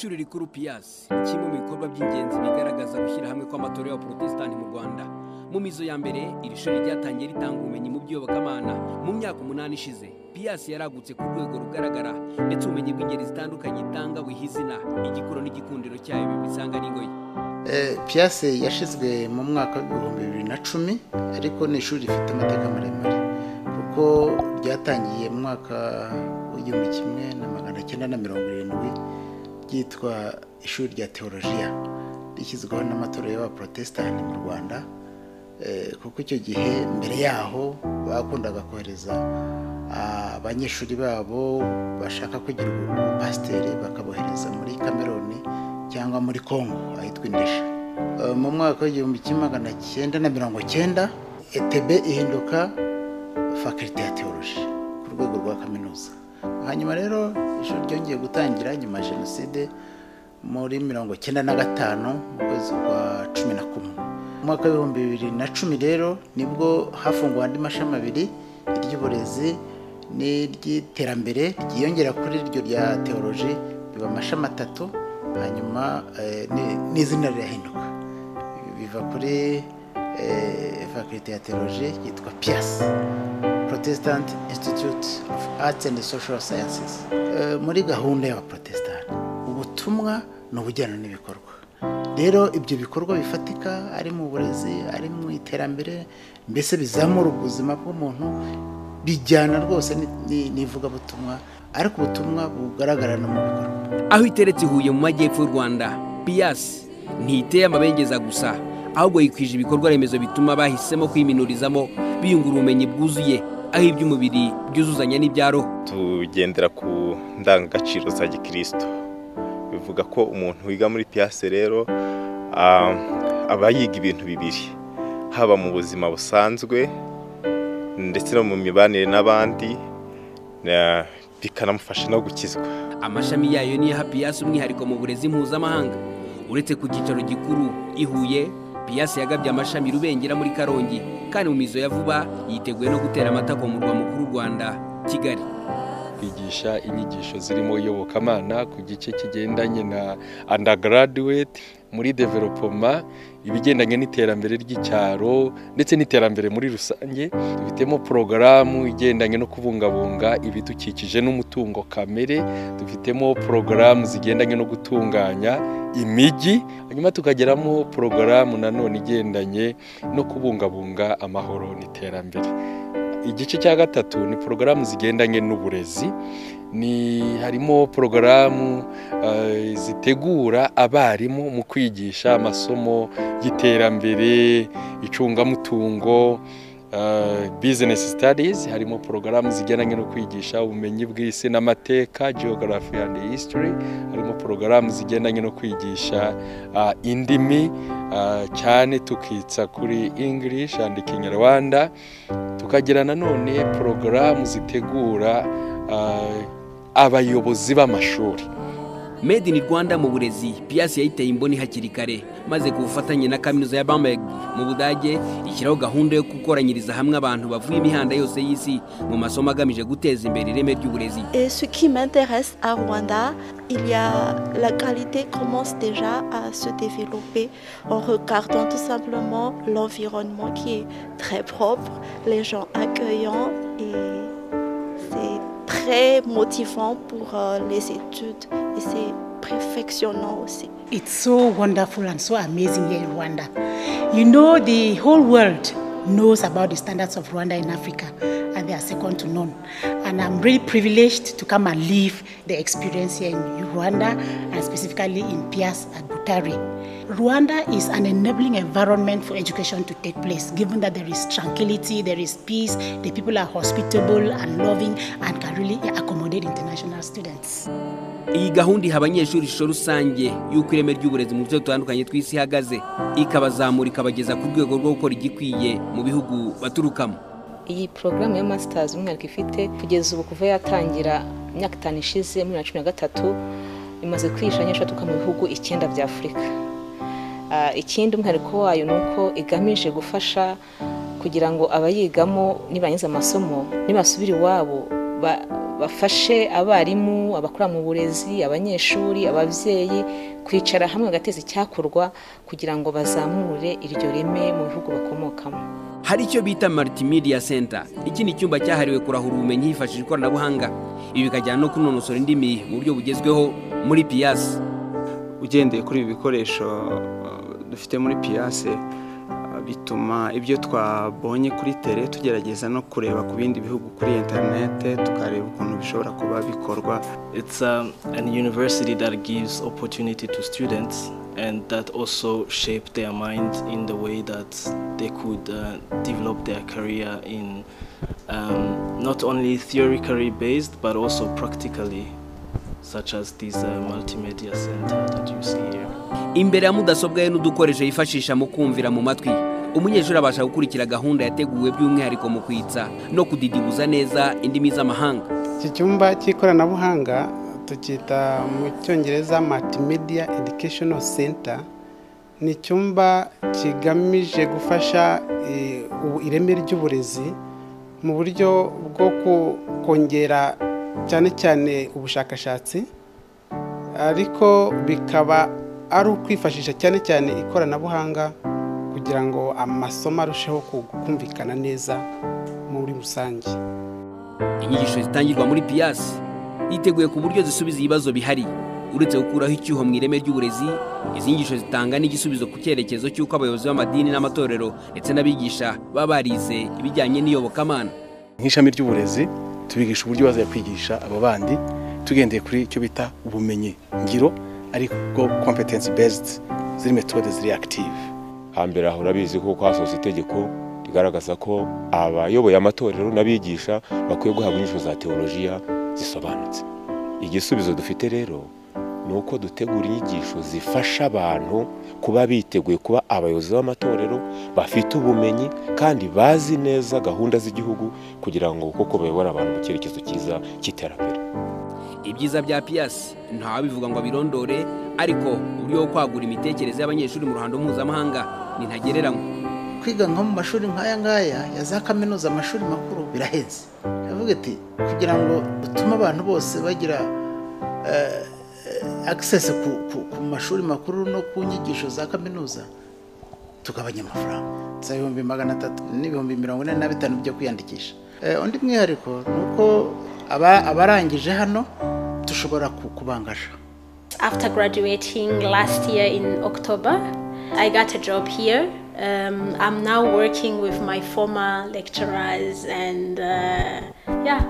Ishuri rikuru PIASS ni kimwe mu bikorwa by'ingenzi bigaragaza gushyira hamwe kw'amatorero y'Abaporotesitanti mu Rwanda. Mu mizo ya mbere, iri shuri ryatangiye ritanga ubumenyi mu by'iyobokamana. Mu myaka 8 ishize, PIASS yaragutse ku rwego rugaragara, ndetse ubumenyi bw'ingeri zitandukanye itanga buha izina, igikuro n'igikundiro cyayo bisanga n'ingoyi. PIASS yashyizwe mu mwaka wa 2010, ariko ni ishuri rifite amateka maremare kuko ryatangiye mu mwaka wa 1970 ryitwa ishuri rya teolojiya, rishyizweho n'amatorero y'Abaporotesitanti mu Rwanda, kuko icyo gihe mbere yaho bakundaga kohereza abanyeshuri babo bashaka kugira ubupasiteri, bakabohereza muri Kameruni cyangwa muri Congo ahitwa Indesha. Mu mwaka wa 1990 ETB ihinduka faculté ya théologie ku rwego rwa kaminuza. Hanyuma rero ishuri ryongeye gutangira nyuma ya jenoside muri 95 mu kwezi kwa 11. Mu mwaka wa 2010 rero nibwo hafunguwe andi mashami abiri, iry'uburezi n'iry'iterambere, ryiyongera kuri iryo rya théologie, biba amashami atatu. Hanyuma n'izina rirahinduka, biva kuri faculté ya théologie yitwa PIASS, Protestant Institute of Arts and Social Sciences. Muri gahunda y'Abaprotestant, ubutumwa ni ubujyana n'ibikorwa. Rero ibyo bikorwa bifatika, ari mu burezi, ari mu iterambere, mbese bizamura ubuzima bw'umuntu, bijyana rwose n'ivugabutumwa, ariko ubutumwa bugaragara no mu bikorwa. Aho iteretse i Huye mu majyepfo y'u Rwanda, PIASS ntiteye amabengeza gusa, ahubwo yikwije ibikorwa remezo bituma bahisemo kwiminurizamo biyungura ubumenyi bwuzuye, aho iby'umubiri byuzuzanya n'ibya roho. Tugendera ku ndangagaciro za gikristo, bivuga ko umuntu wiga muri PIASS rero aba yiga ibintu bibiri, haba mu buzima busanzwe ndetse no mu mibanire n'abandi, bikanamufasha no gukizwa. Amashami yayo niyo aha PIASS umwihariko mu burezi mpuzamahanga. Uretse ku cyicaro gikuru i Huye, PIASS yagabye amashami Rubengera muri Karongi, kandi mu mizo ya vuba yiteguye no gutera amatako mu murwa mukuru w'u Rwanda, Kigali. Kwigisha inyigisho zirimo iyobokamana ku gice kigendanye na undergraduate, muri development, ibigendanye n'iterambere ry'icyaro ndetse n'iterambere muri rusange. Dufitemo porogaramu igendanye no kubungabunga ibidukikije n'umutungo kamere, dufitemo porogaramu zigendanye no gutunganya imijyi, hanyuma tukageramo porogaramu nanone igendanye no kubungabunga amahoro n'iterambere. Igice cya gatatu ni porogaramu zigendanye n'uburezi, ni harimo porogaramu zitegura abarimu mu kwigisha amasomo y'iterambere, icungamutungo, business studies. Harimo porogaramu zigendanye no kwigisha ubumenyi bw'isi n'amateka, geography and history. Harimo porogaramu zigendanye no kwigisha indimi, cyane tukitsa kuri English and Kinyarwanda. Tukagira nanone porogaramu zitegura abayobozi b'amashuri. Made in Rwanda mu burezi, PIASS yayiteye imboni hakiri kare, maze ku bufatanye na kaminuza ya Bamberg mu Budage ishyiraho gahunda yo gukoranyiriza hamwe abantu bavuye imihanda yose y'isi mu masomo agamije guteza imbere ireme ry'uburezi. Et ce qui m'intéresse à Rwanda, il y a la qualité commence déjà à se développer en regardant tout simplement l'environnement qui est très propre, les gens accueillants, et c'est très motivant pour les études et c'est perfectionnant aussi. It's so wonderful and so amazing here in Rwanda. The whole world knows about the standards of Rwanda in Africa, and they are second to none. And I'm really privileged to come and live the experience here in Rwanda, and specifically in PIASS at Butare. Rwanda is an enabling environment for education to take place, given that there is tranquility, there is peace, the people are hospitable and loving and can really accommodate international students. Iyi gahunda iha abanyeshuri ishusho rusange y'uko ireme ry'uburezi mu duce dutandukanye tw'isi ihagaze, ikabazamura, ikabageza ku rwego rwo gukora igikwiye mu bihugu baturukamo. Iyi porogaramu ya masters, umwihariko ifite kugeza ubu, kuva yatangira imyaka 5 ishize muri 2013, imaze kwigisha abanyeshuri baturuka mu bihugu icyenda bya Afurika. Ikindi umwihariko wayo ni uko igamije gufasha kugira ngo abayigamo nibarangiza amasomo, nibasubira iwabo bafashe abarimu, abakora mu burezi, abanyeshuri, ababyeyi kwicara hamwe bagateza icyakorwa kugira ngo bazamure iryo reme mu bihugu bakomokamo. Hari icyo bita Multimedia Center. Iki ni icyumba cyahariwe kurahura ubumenyi hifashishijwe ikoranabuhanga, ibi bikajyana no kunonosora indimi mu buryo bugezweho muri PIASS. Ugendeye kuri ibi bikoresho dufite muri PIASS, bituma ibyo twabonye kuri tele tugerageza no kureba ku bindi bihugu kuri interinete, tukareba ukuntu bishobora kuba bikorwa. It's an university that gives opportunity to students and that also shape their mind in the way that they could develop their career in not only theoretically based but also practically, such as this multimedia center that you see here. Imbere ya mudasobwa ye n'udukoresho yifashisha mu kumvira mu matwi, umunyeshuri abasha gukurikira gahunda yateguwe by'umwihariko mu kwitsa no kudidibuza neza indimi z'amahanga. Iki cyumba cy'ikoranabuhanga tucyita mu Cyongereza Multimedia Educational Center. Ni icyumba kigamije gufasha ireme ry'uburezi mu buryo bwo kongera cyane cyane ubushakashatsi, ariko bikaba ari ukwifashisha cyane cyane ikoranabuhanga kugira ngo amasomo arusheho kumvikana neza muri rusange. Inyigisho zitangirwa muri PIASS yiteguye ku buryo zisubiza ibibazo bihari. Uretse gukuraho icyuho mu ireme ry'uburezi, izi nyigisho zitanga n'igisubizo ku cyerekezo cy'uko abayobozi b'amadini n'amatorero ndetse n'abigisha baba barize ibijyanye n'iyobokamana. Nk'ishami ry'uburezi tubigisha uburyo bazajya kwigisha abo bandi tugendeye kuri icyo bita ubumenyi ngiro, ariko competence based, ziri methodes ziri active. Hambere aho urabizi ko hasohotse itegeko rigaragaza ko abayoboye amatorero n'abigisha bakwiye guhabwa inyigisho za teolojiya zisobanutse. Igisubizo dufite rero ni uko dutegura inyigisho zifasha abantu kuba biteguye kuba abayobozi b'amatorero bafite ubumenyi kandi bazi neza gahunda z'igihugu, kugira ngo koko bayobore abantu mu cyerekezo cyiza cy'iterambere. Ibyiza bya PIASS ntawabivuga ngo abirondore, ariko uburyo bwo kwagura imitekerereze y'abanyeshuri mu ruhando mpuzamahanga ni ntagereranywa. Kwiga nko mu mashuri nk'aya ngaya ya za kaminuza, amashuri makuru, birahenze. Ndavuga ati kugira ngo utume abantu bose bagira access ku mashuri makuru no ku nyigisho za kaminuza, tugabanya amafaranga 300,000 n'45,000 byo kwiyandikisha. Undi mwihariko ni uko abarangije hano dushobora kubangasha. After graduating last year in October, I got a job here. I'm now working with my former lecturers and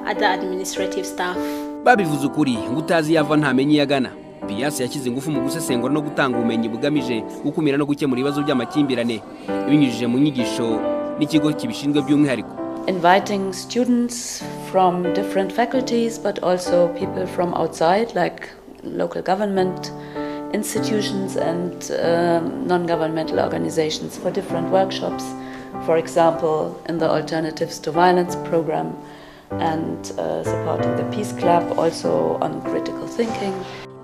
other administrative staff. Babivuze ukuri ngo utazi yava ntamenye iyagana. PIASS yashyize ingufu mu gusesengura no gutanga ubumenyi bugamije gukumira no gukemura ibibazo by'amakimbirane ibinyujije mu nyigisho n'ikigo kibishinzwe by'umwihariko. Inviting students from different faculties, but also people from outside, like local government institutions and non-governmental organizations for different workshops, for example, in the Alternatives to Violence program and supporting the Peace Club, also on critical thinking.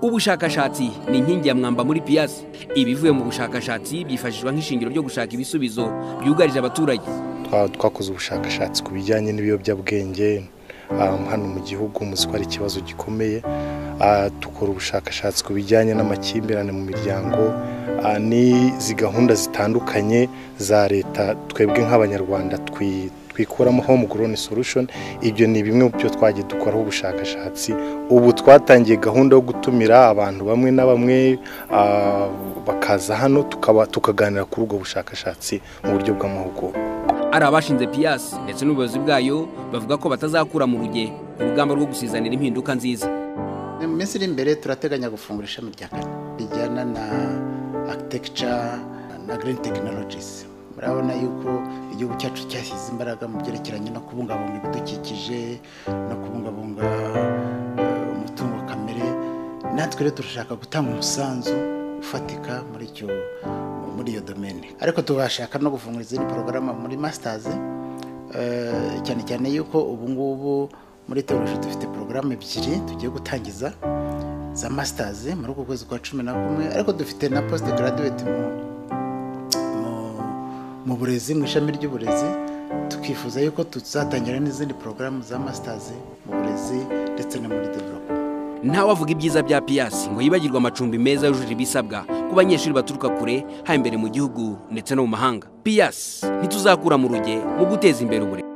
Ubushakashatsi ni inkingi ya mwamba muri PIASS. Ibivuye mu bushakashatsi byifashishwa nk'ishingiro ryo gushaka ibisubizo byugarije abaturage. Twakoze ubushakashatsi ku bijyanye n'ibiyobyabwenge hano mu gihugu, muzi ko ari ikibazo gikomeye. Dukora ubushakashatsi ku bijyanye n'amakimbirane mu miryango n'izi gahunda zitandukanye za leta twebwe nk'abanyarwanda twikuramo homegrown solution. Ibyo ni bimwe mu byo twagiye dukoraho ubushakashatsi. Ubu twatangiye gahunda yo gutumira abantu bamwe na bamwe bakaza hano tukaganira kuri ubwo bushakashatsi mu buryo bw'amahugurwa. Ari abashinze PIASS ndetse n'ubuyobozi bwayo bavuga ko batazakura mu ruge urugamba rwo gusizanira impinduka nziza. Mu minsi iri imbere turateganya gufungura ishami rya kane rijyana na architecture na green technologies. Murabona yuko igihugu cyacu cyashyize imbaraga mu byerekeranye no kubungabunga ibidukikije no kubungabunga umutungo kamere. Natwe rero turashaka gutanga umusanzu ufatika muri iyo domaine, ariko tubashaka no gufungura izindi porogaramu muri masters, cyane cyane yuko ubu ngubu muri teoloji dufite porogaramu ebyiri tugiye gutangiza za masters muri uku kwezi kwa 11, ariko dufite na post graduate mu burezi, mu ishami ry'uburezi. Twifuza yuko tuzatangira n'izindi porogaramu za masters mu burezi ndetse no muri development. Ntawavuga ibyiza bya PIASS ngo yibagirwe amacumbi meza yujuje ibisabwa ku banyeshuri baturuka kure, haba imbere mu gihugu ndetse no mu mahanga. PIASS, ntituzakura mu ruge mu guteza imbere uburezi.